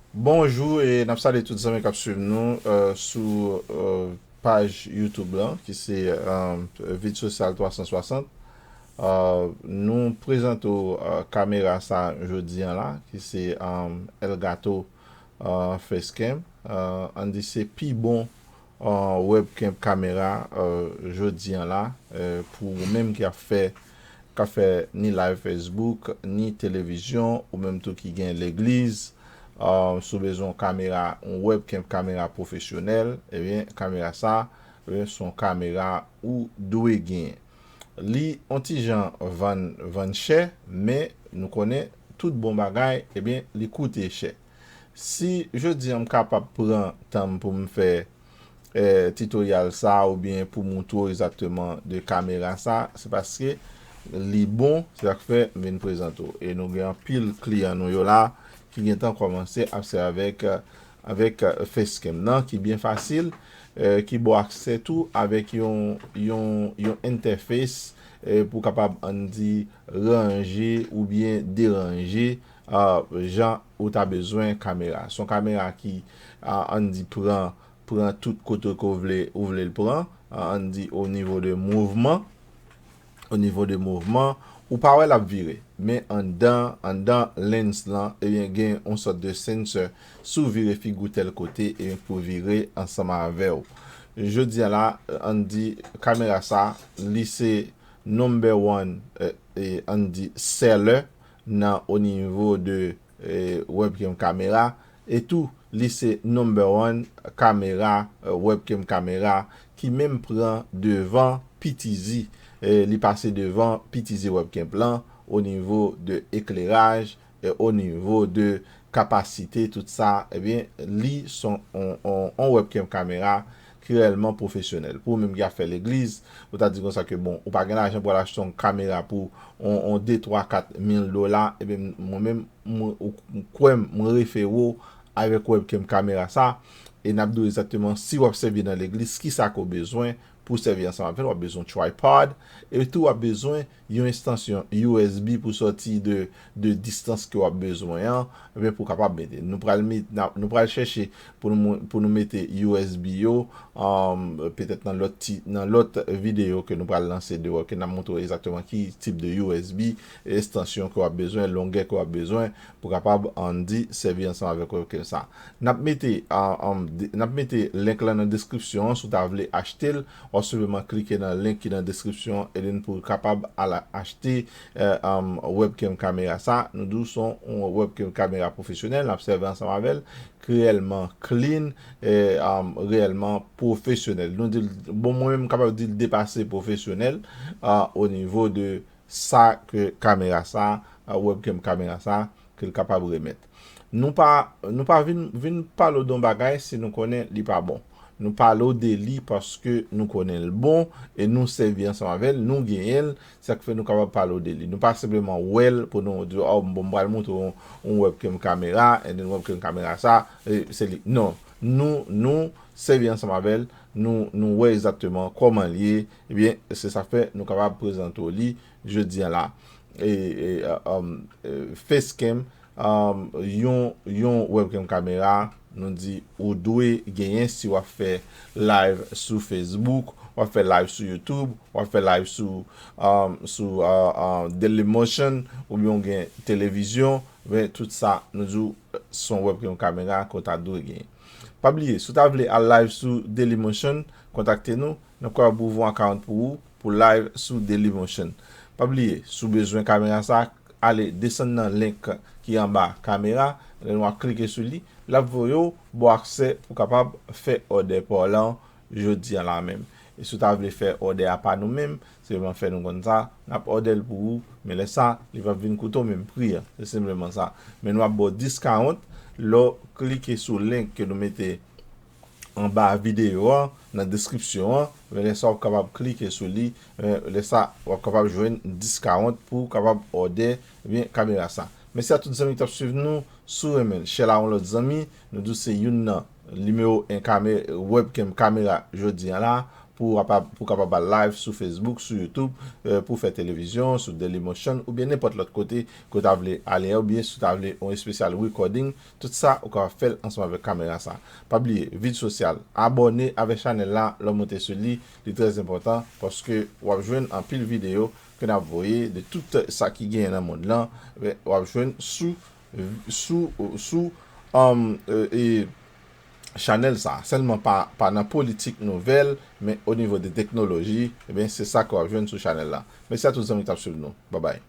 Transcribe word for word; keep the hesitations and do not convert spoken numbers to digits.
Bonjou e n ap salye tout zanmi k ap swiv nou uh, sou uh, paj YouTube lan ki se uh, Vid Sosyal twa san swasant. Uh, nou prezante w uh, kamera sa jodi an la ki se um, Elgato uh, Facecam. Uh, ann di se pi bon uh, webcam kamera uh, jodi an la uh, pou ou menm ki ap fè k ap fè ni live Facebook, ni televizyon, ou menm tou ki gen legliz, uh, si w bezwen yon kamera, yon webcam kamera pwofesyonèl, ebyen, kamera sa, ebyen, se yon kamera ou dwe genyen. Li yon ti jan vann vann chè, men nou konnen tout bon bagay, ebyen, li koute chè. Si jodi an m kapab pran tan m pou m fè eh, titoryal sa oubyen pou moutre w egzakteman de kamera sa, se paske li bon, se sa k fè m vin prezante w. E nou gen anpil kliyan nou yo la ki gentan kòmanse ap sèvi avèk, avèk eh, Facecam nan ki byen fasil, eh, ki ba w aksè tou avèk yon, yon, yon entèfes eh, pou kapab ann di ranje oubyen deranje ah, jan ou ta bezwen kamera. Se yon kamera ki ah, ann di pran pran tout kote ke w vle, ou vle l pran, ann di o nivo de mouvman, o nivo de mouvman, ou pa wè l ap vire. Men anndan, anndan lens lan, ebyen gen yon sòt de sensor. Si w vire figi w tèl kote, ebyen pou vire ansanm avè w. Jodi a la, ann di kamera sa, li se number one, eh, eh, ann di seller nan o nivo de eh, webcam kamera, e tou li se number one kamera, eh, webcam kamera ki menm pran devan P T Z, eh, li pase devan P T Z webcam lan o nivo de ekleraj, e o nivo de kapasite, tout sa, ebyen, li se yon, yon, yon webcam kamera ki reyèlman pwofesyonèl. Pou ou menm ki ap fè legliz, ou ta di konsa ke bon, ou pa gen lajan pou al achte yon kamera pou yon, yon de, twa, kat mil dola, ebyen mwen menm, mwen, ou, ou kwè m, mwen refere w avèk webcam kamera sa, e n ap di w egzakteman si w ap sèvi nan legliz, kisa ke w bezwen pou w sèvi ansanm avè l, w ap bezwen tripod, e tou w ap bezwen yon estansyon U S B pou sòti de, de distans ke w ap bezwen an, ebyen pou w kapab mete. Nou pral met, n ap, nou pral chèche pou nou, pou nou mete U S B yo, um, petèt nan lòt ti, nan lòt videyo ke nou pral lanse deyò, ke n ap montre w egzakteman ki tip de U S B, estansyon ke w ap bezwen, longè ke w ap bezwen, pou kapab, ann di, sèvi ansanm avèk webcam sa. N ap mete, ah, um, de- n ap mete link lan nan deskripsyon an si w ta vle achte l, w ap senpleman klike nan link ki nan deskripsyon an, ebyen pou w kapab al achte eh, um, webcam kamera sa, nou di w se yon webcam kamera pwofesyonèl, n ap sèvi ansanm avè l, ki reyèlman clean, eh, um, reyèlman pwofesyonèl. Nou di l, bon, mwen menm m kapab di l depase pwofesyonèl, ah, o nivo de sa ke kamera sa, ah, webcam kamera sa, ke l kapab remèt. Nou pa, nou pa vin, vin pale w de yon bagay si nou konnen li pa bon. Nou pale w de li paske nou konnen l bon e nou sèvi ansanm avè l, nou genyen l, se sa k fè nou kapab pale w de li. Nou pa senpleman wè l pou nou di, oh, bon, m pral montre w yon, yon webcam kamera, and then webcam kamera sa, eh, se li. Non, nou, nou sèvi ansanm avè l, nou, nou wè egzakteman kòman l ye, ebyen, se sa k fè nou kapab prezante w li jodi a la. E, e, um, e, Facecam, um, yon, yon webcam kamera, nou di ou dwe genyen si w ap fè live sou Facebook, w ap fè live sou YouTube, w ap fè live sou, um, sou uh, uh, Dailymotion, oubyen w gen televizyon, men tout sa, nou di w se yon webcam kamera ke w ta dwe genyen. Pa bliye, si w ta vle al live sou Dailymotion, kontakte nou, n ap kapab ouvri yon account pou ou, pou live sou Dailymotion. Pa bliye, si w bezwen kamera sa, ale desann nan link ki anba kamera, lè w ap klike sou li, l ap voye w ba w aksè pou w kapab fè òdè pa w lan jodi a la menm. E si w ta vle fè òdè a pa nou menm, se sèlman fè nou konn sa, n ap òdè l pou ou, men lè sa, li p ap vin koute w menm pri an. Se senpleman sa. Men nou ap ba w discount, lè w klike sou link ke nou mete anba videyo an, nan deskripsyon an, men lè sa w ap kapab klike sou li, men lè sa w ap kapab jwenn discount pou w kapab òdè, ebyen, kamera sa. Mèsi a tout zanmi ki t ap swiv nou, si w renmen l, share l a yon lòt zanmi, nou di w se youn nan nimewo en kamè, webcam kamera jodi a la, pou w kapab, pou w kapab al live sou Facebook, sou YouTube, euh, pou w fè televizyon, sou Dailymotion, oubyen nenpòt lòt kote ke w ta vle ale, oubyen si w ta vle yon espesyal recording, tout sa, ou kapab fè l ansanm avèk kamera sa. Pa bliye, vid sosyal, abòne avèk chanèl la, lè w monte sou li, li trè enpòtan, paske w ap jwenn anpil videyo ke n ap voye de tout sa ki genyen nan mond lan, w ap jwenn sou, sou, sou, um, euh, e, chanèl sa, sèlman pa, pa nan politik nouvèl, men o nivo de teknoloji, ebyen, se sa ke w ap jwenn sou chanèl la. Mèsi a tout zanmi k t ap swiv nou. Babay.